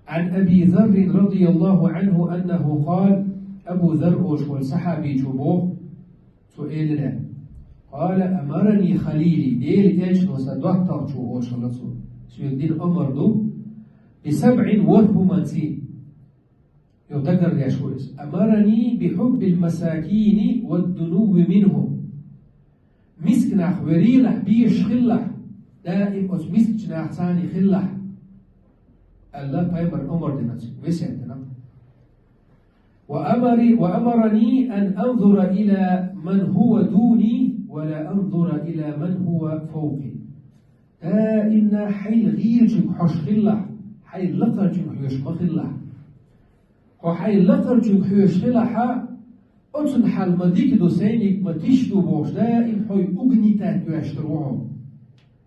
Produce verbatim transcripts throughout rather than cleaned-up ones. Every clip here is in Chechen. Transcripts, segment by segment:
عن أبي ذر رضي الله عنه أنه قال, Абу Зарр олуш волу сахьабичо боху, цо элира: قال: أمرني خليلي, Делан элчано сан доттагӀчо, олуш хилла цо, соьга дина омар ду, بسبع, ворхӀ хӀуманца, йо, дагардеш ву иза: أمرني بحب المساكين والدنو منهم, мискачу нахах верийлахь, безаш хилалахь, даим оцу мискачу нахаца хилалахь, аьлла, пайхамар омар дина цуьнга, весет дина. وأمر-, وأمرني أن أنظر إلى من هو دوني ولا أنظر إلى من هو فوقي. Даимна хьайна гӀийрачуьнга хьожуш хилалахь, хьайн лакхарчуьнга хьоьжуш ма хилалахь. Хьо хьайн лакхарчуьнга хьоьжуш хилахь, оцунна хьал ма дика ду, сайниг ма тиша ду бохуш, даим хьо угнетать веш хир ву хьо.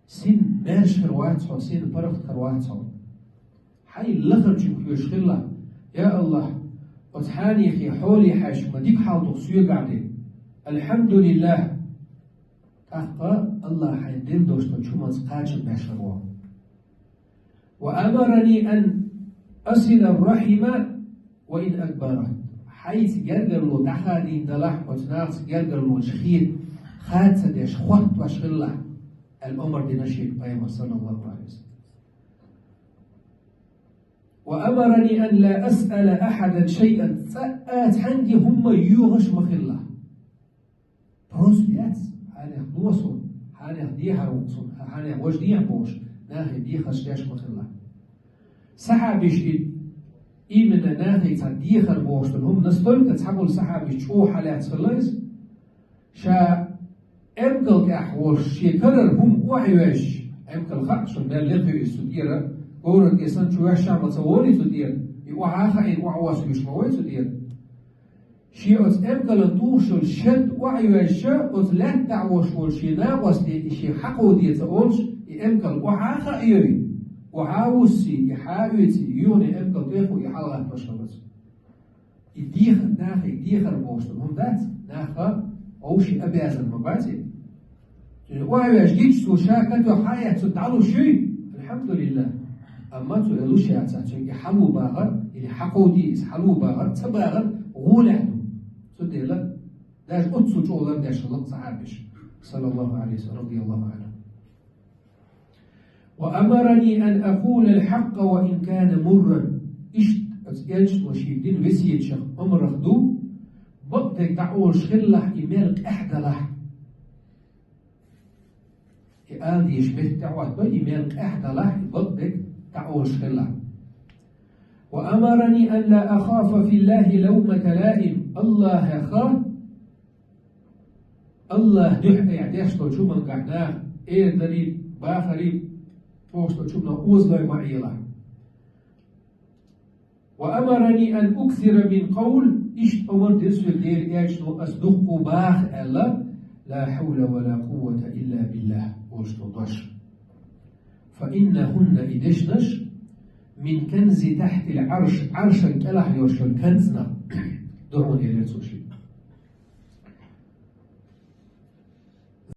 Син маьрша хир вац хьо, син паргӀат хир вац хьо. Хьайн лахарчуьнга хьоьжуш хилла: «Я АллахӀ, оцу хьанехе хьоле хьаьжча ма дика хьал ду-кх соьгахь», — де. Альхьамдулиллахь. ТӀаккха АллахӀа хьайна делла долуш долчу хӀуманца кхачам беш хир ву хьо. «وأمرني أن أصل الرحم وإن أكبرت». Хьайца гергарло дӀахадийна далахь, оцу нахаца гергарлонаш хета, хада ца деш, хоттош хилалахь, аьлла, омар дина шега пайхамар, саллаллаху Ӏалайхи ва саллам. «وأمرني أن لا أسأل أحدا شيئا», цкъа а цхьаьнгге хӀумма йоьхуш ма хилалахь. Просто яц, хьанех досу, хьанех дехар ву суна, хьанех важа дехьа бохуш, нахе дехарш деш ма хилалахь. Сахьабиш и, именно нахе цхьа дехар бохуш долу хӀума настолько цхьаболу сахьабиш чӀогӀа хьалаьцна хилла иза, ша эмкал тӀехь волуш шен карара хӀума охьайоьжча, эмкал хаьа шуна мел лекха ю иза цу тӀера, говран тӀе санна чу ваьшшехь ма ца волий цу тӀера, и охьа а хаийна, охьавоссуьйтуш ма вай цу тӀера. Шен оцу эмкалан тухуш йолу шед охьайоьжча, оцу лаьтта тӀехь волуш волу шен накъосте и шен хьакховде ца олуш, и эмкал охьа а хаайой, охьа а вуссий, и хьа а оьций, юьхьанца эмкал тӀехула и хьалагӀаттош хилла цо. И дехар, нахе дехар бохуш долу хӀума дац, наха вовшийн обязан ма бац и. Цуьнан охьавеш гича, цо ша катоьхна хьаэцна дӀалуш юй, альхьамдулиллахь. Амма цо и луш яцахь, цуьнга и хьалабахар, или хьакховдий иза хьалабахар, ца бахар гӀолехь ду. Цундела даже оццул чӀогӀа лардеш хилла сахьабиш, саллаллаху Ӏалайхи ва саллам, радияллаху Ӏанху. «وأمرني أن أقول الحق وإن كان مرا». Иштта оцу элчано шега дина весеташах, омарах ду, бакъдерг дӀаолуш хилалахь, и мел къаьхьа далахь. И ала дезаш меттиг тӀехӀотто, и мел къаьхьа далахь, и бакъдерг дӀаолуш хилалахь. «وأمرني أن لا أخاف في الله لومة لائم». АллахӀах, АллахӀ дуьхьа айхьа деш долчу хӀумангахь наха эр дарий, бахарий, тхоьгуш долчу хӀуманах озалой ма Ӏелахь. «وأمرني أن أكثر من قول», иштта омар дира соьга Делан элчано, ас дуккха баха аьлла, «لا حول ولا قوة إلا بالله», олуш долу дош. «فإنهن», и дешнаш, «من كنز تحت العرش», Ӏаршан кӀелахь йолуш йолу канзанах ду хьуна, элира цо шега.